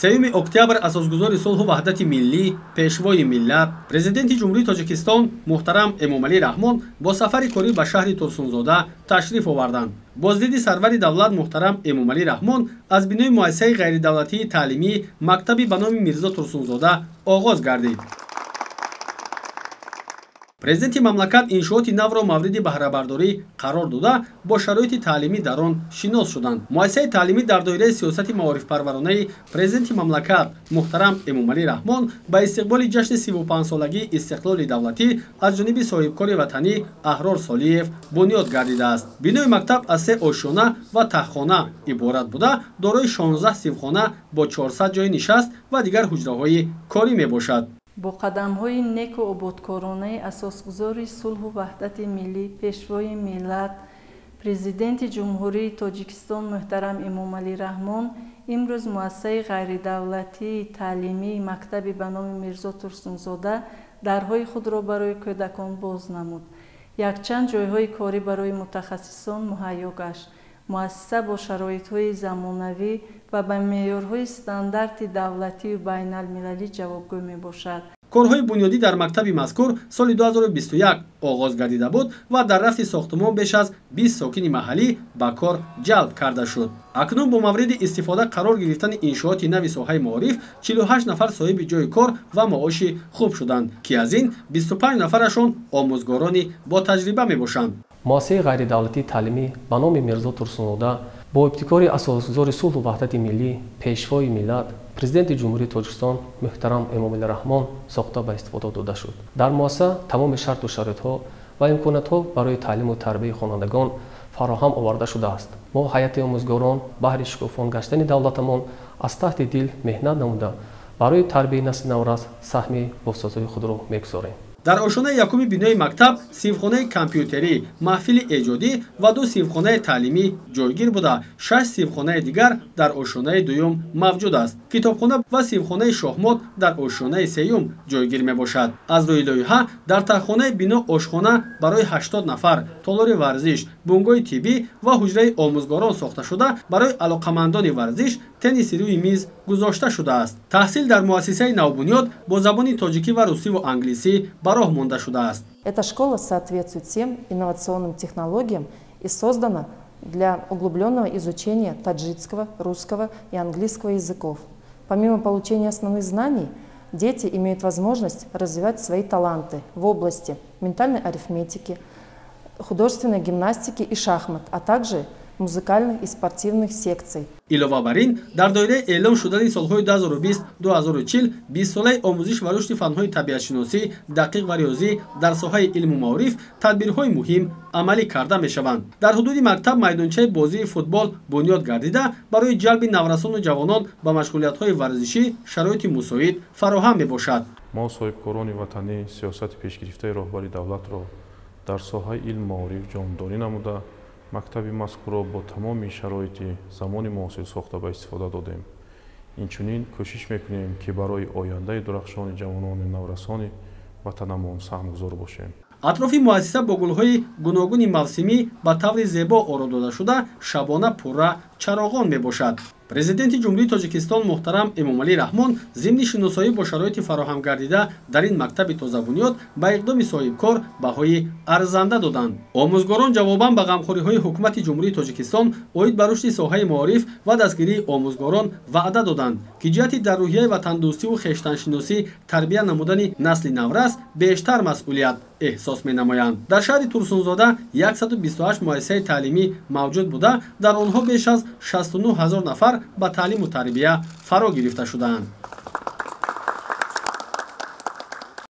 3 октябр асосгузори сулҳу ваҳдати миллӣ, пешвои миллат, президенти Ҷумҳурии Тоҷикистон муҳтарам Эмомалӣ Раҳмон бо сафари корӣ ба шаҳри Турсунзода ташриф оварданд. Боздиди сарвари давлат муҳтарам Эмомалӣ Раҳмон аз бинои муассисаи ғайридавлатии таълимӣ мактаби ба номи Мирзо Турсунзода оғоз гардид. Президенти мамлакат иншооти навро мавриди баҳрабардорӣ қарор дода, бо шароити таълимӣ дар он шинос шуданд. Муассисаи таълимӣ дар доираи сиёсати маорифпарваронаи президенти мамлакат муҳтарам Эмомалӣ Раҳмон ба истиқболи ҷашни 35-солагии истиқлоли давлатӣ аз ҷониби соҳибкори ватанӣ Аҳрор Солиев бунёд гардидааст. Бинои мактаб аз 3 ошёна ва таҳхона иборат буда, дорои 16 синфхона бо 400 ҷои нишаст ва дигар ҳуҷраҳои корӣ мебошад. Бо қадамҳои неку ободкоронаи асосгузори сулҳу ваҳдати миллӣ, пешвои миллат, президенти Ҷумҳурии Тоҷикистон муҳтарам Эмомалӣ Раҳмон имрӯз муассисаи ғайридавлатии таълимии мактаби ба номи Мирзо Турсунзода дарҳои худро барои кӯдакон боз намуд. Якчанд ҷойҳои корӣ барои мутахассисон муҳайё гашт. Муассиса бо шароитҳои замонавӣ ва ба меъёрҳои стандарти давлатию байналмилалӣ ҷавобгӯ мебошад. Корҳои бунёдӣ дар мактаби мазкур соли 2021 оғоз гардида буд ва дар рафти сохтумон беш аз 20 сокини маҳаллӣ ба кор ҷалб карда шуд. Акнун бо мавриди истифода қарор гирифтани иншооти нави соҳаи маориф 48 нафар соҳиби ҷойи кор ва маоши хуб шуданд, ки аз ин 25 нафарашон омӯзгорони бо таҷриба мебошанд. Муассисаи ғайридавлатии таълимӣ ба номи Мирзо Турсунзода бо ибтикори асосгузори сулҳу ваҳдати миллӣ, пешвои миллат, президенти Ҷумҳурии Тоҷикистон муҳтарам Эмомалӣ Раҳмон сохта ба истифода дода шуд. Дар муассиса тамоми шарту шароитҳо ва имкониятҳо барои таълиму тарбияи хонандагон фароҳам оварда шудааст. Мо ҳайати омӯзгорон баҳри шукуфон гаштани давлатамон аз таҳти дил меҳнат намуда, барои тарбияи насли наврас саҳми босазои худро мегузорем. Дар ошёнаи якуми бинои мактаб синфхонаи компютерӣ, маҳфили эҷодӣ ва 2 синфхонаи таълимӣ ҷойгир буда, 6 синфхонаи дигар дар ошёнаи дуюм мавҷуд аст. Китобхона ва синфхонаи шоҳмот дар ошёнаи сеюм ҷойгир мебошад. Аз рӯи лоиҳа дар таҳхонаи бино ошхона барои 80 нафар, толори варзиш, бунгоҳи тиббӣ ва ҳуҷраи омӯзгорон сохта шуда, барои алоқамандони варзиш тенниси рӯи миз гузошта шудааст. Таҳсил дар муассисаи навбунёд бо забони тоҷикӣ ва русиву англисӣ ба роҳ монда шудааст. Эта школа соответствует всем инновационным технологиям и создана для углубленного изучения таджикского, русского и английского языков. Помимо получения основных знаний, дети имеют возможность развивать свои таланты в области ментальной арифметики, художественной гимнастики и шахмат, а также музыкальных и спортивных секций. Илова бар ин, дар доираи эълон шудани солҳои 2020-2040 20-солаи омӯзиш ва рушди фанҳои табиатшиносӣ, дақиқ ва риёзӣ дар соҳаи илму маориф тадбирҳои муҳим амалӣ карда мешаванд. Дар ҳудуди мактаб майдончаи бозии футбол бунёд гардида, барои ҷалби наврасону ҷавонон ба машғулиятҳои варзишӣ шароити мусоид фароҳам мебошад. Мо соҳибкорони ватанӣ сиёсати пешгирифтаи роҳбари давлатро дар соҳаи илму маориф ҷонибдорӣ намуда, мактаби мазкурро бо тамоми шароити замони муосир сохта ба истифода додем. Инчунин кӯшиш мекунем, ки барои ояндаи дурахшони ҷавонону наврасони ватанамон саҳмгузор бошем. Атрофи муассиса бо гулҳои гуногуни мавсимӣ ба таври зебо оро дода шуда, шабона пурра чароғон мебошад. Президенти Ҷумҳурии Тоҷикистон муҳтарам Эмомалӣ Раҳмон зимни шиносоӣ бо шароити фароҳам гардида дар ин мактаби тозабунёд ба иқдоми соҳибкор баҳои арзанда доданд. Омӯзгорон ҷавобан ба ғамхориҳои ҳукумати Ҷумҳурии Тоҷикистон оид ба рушди соҳаи маориф ва дастгирии омӯзгорон ваъда доданд, ки ҷиҳати дар рӯҳияи ватандӯстиву хештаншиносӣ тарбия намудани насли наврас бештар масъулият эҳсос менамоянд. Дар шаҳри Турсунзода 128 муассисаи таълимӣ мавҷуд буда, дар онҳо беш аз 69 000 нафар ба таълиму тарбия фаро гирифта шудаанд.